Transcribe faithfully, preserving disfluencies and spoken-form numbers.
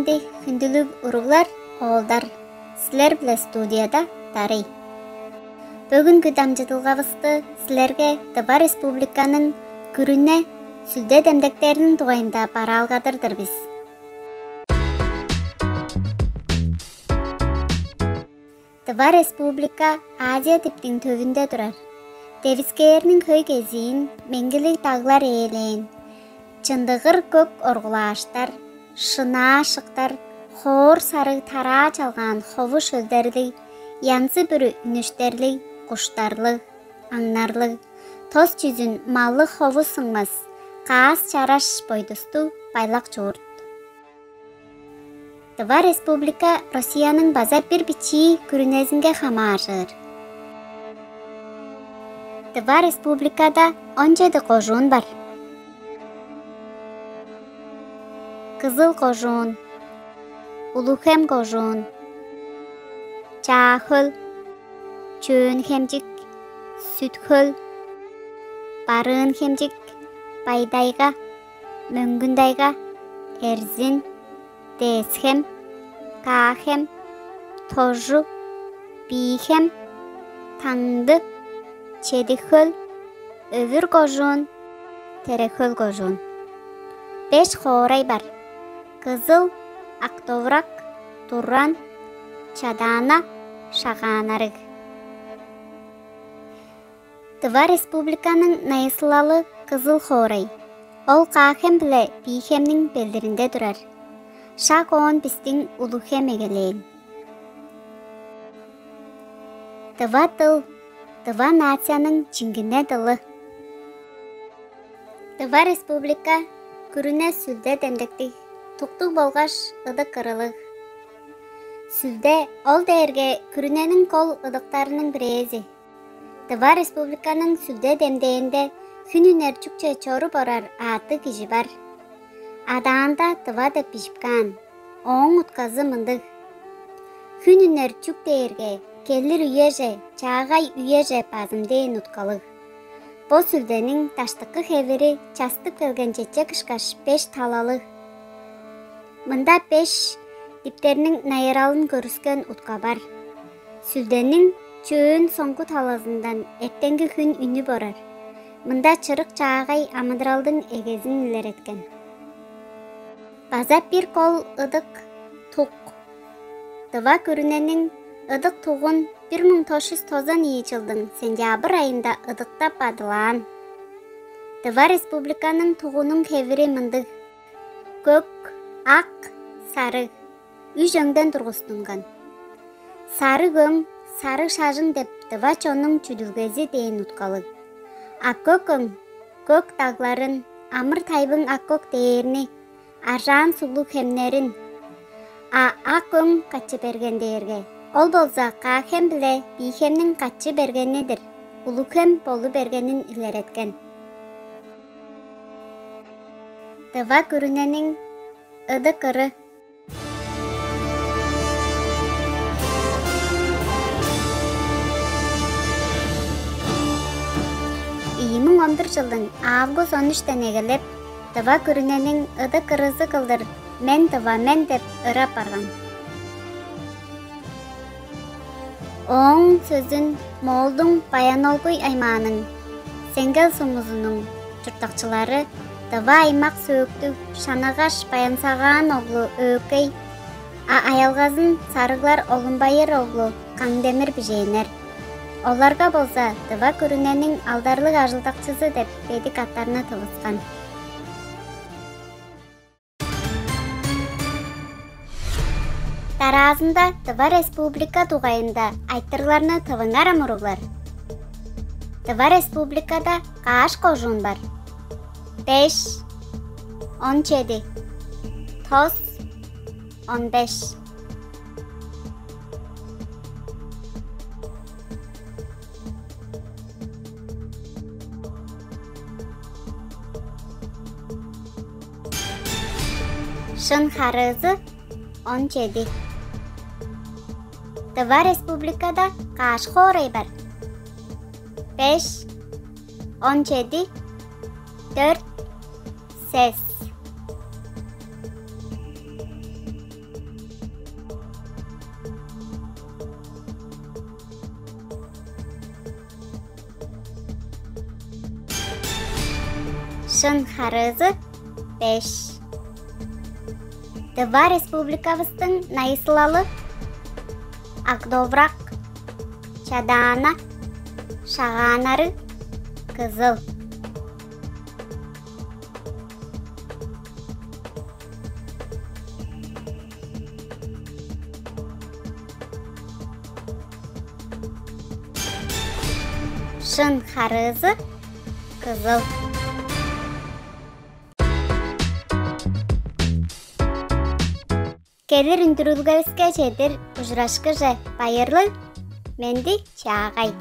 Хүндүлүг уруглар, оолдар, силер-биле студияда Дарый. Бөгүнгү дамчыдылгавысты силерге Тыва Республиканың күрүне сүлде демдектериниң дугайында бараалгадыр-дыр бис. Тыва Республика Азия диптиң төвүнде турар. Девискээрниң хөй кезиин меңгилиг даглар ээлээн. Чындыгыр көк оргулааштар, шынаа шыктар, хоор сарыг тараа чалгаан хову шөлдерлиг, янзы-бүрү үнүштерлиг, куштарлыг, аңнарлыг, тос чүзүн маллыг хову сыңмас, каас чараш бойдусту байлак чурт. Тыва Республика Россияның база бир бичии күрүнезинге хамааржыр. Тыва Республикада он чеди кожуун бар. Кызыл кожуун, Улуг-Хем кожуун, Чаа-Хөл, Чөөн-Хемчик, Сүт-Хөл, Барыын-Хемчик, Бай-Тайга, Мөңгүн-Тайга, Эрзин, Тес-Хем, Каа-Хем, Тожу, Бии-Хем, Таңды, Чеди-Хөл, Өвүр кожуун, Тере-Хөл кожуун. Беш хоорай бар: Кызыл, Ак-Довурак, Туран, Чадаана, Шагаан-Арыг. Тыва Республиканың найысылалы Кызыл хоорай. Ол Каа-Хем биле Бии-Хемниң белдиринде турар. Шак оон бистиң Улуг-Хем эгелээн. Тыва дыл, тыва нацияның чиңгине дылы. Тыва Республика күрүне сүлде демдектиг, туктуг болгаш ыдык ырылыг. Сүлде ол дээрге күрүнениң кол ыдыктарының бирээзи. Тыва Республиканың сүлде демдээнде хүн үнер чүкче чоруп орар аъттыг кижи бар. Адаанда Тыва деп бижип каан. Ооң утказы мындыг: хүн үнер чүк дээрге келир үеже, чаагай үеже базым дээн уткалыг. Бо сүлдениң даштыкы хевири частып келген чечек ышкаш беш талалыг. Мында беш диптерниң найыралын көрүскен утка бар. Сүлдениң чөөн соңгу талазындан эртенги хүн үнүп орар. Мында чырык чаагай амыдыралдың эгезин илереткен. База бир кол ыдык — тук. Тыва күрүнениң ыдык тугун бир муң тос чүс тозан ийи чылдың сентябрь айында ыдыктап бадылаан. Тыва Республиканың тугунуң хевири мындыг: көк, ак, сарыг, үш өңден тургустунган. Сарыг өң, сарыг шажын деп тыва чоннуң чүдүлгези дээн уткалыг. А көк өң — көк дагларын, амыр-тайбың ак-көк дээрни, аржаан суглуг хемнерин. А ак өң качы берген дээрге, ол болза Каа-Хем биле Бии-Хемниң качы бергени-дир, Улуг-Хем болу бергенин илереткен. Тыва күрүнениң ыдык ыры. Ийи муң он бир чылдың август он үштен эгелеп, тыва күрүнениң ыдык ырызы кылдыр «Мен — Тыва мен» деп ыры апарган. Ооң сөзүн Моолдуң Баян-Олгуй аймааның Сеңгел сумузунуң чурттакчылары, тыва аймак сөөктүг Шанагаш Баян-Сагаан оглу Өөкей, а аялгазын сарыглар Олунбайыр оглу Каң-Демир бижээннер. Оларга болза тыва күрүнениң алдарлыг ажылдакчызы деп бедик аттарны тывыскан. Дараазында Тыва Республика дугайында айтырыгларны тывыңар ам, уруглар. Тыва Республикада каш кожуун бар? Беш, он чеди, тос, он беш. Шын харыызы — он чеди. Тыва Республикада каш хоорай бар? Беш, он чеди, дөрт, сес. Шын харыызы — беш. Тыва Республикавыстың найысылалы: ак довурак, чадаана, шагаан арыг, кызыл. Шын харыызы — кызыл. Келир үндүрүлгевиске чедир ужурашкыже байырлыг, менди-чаагай.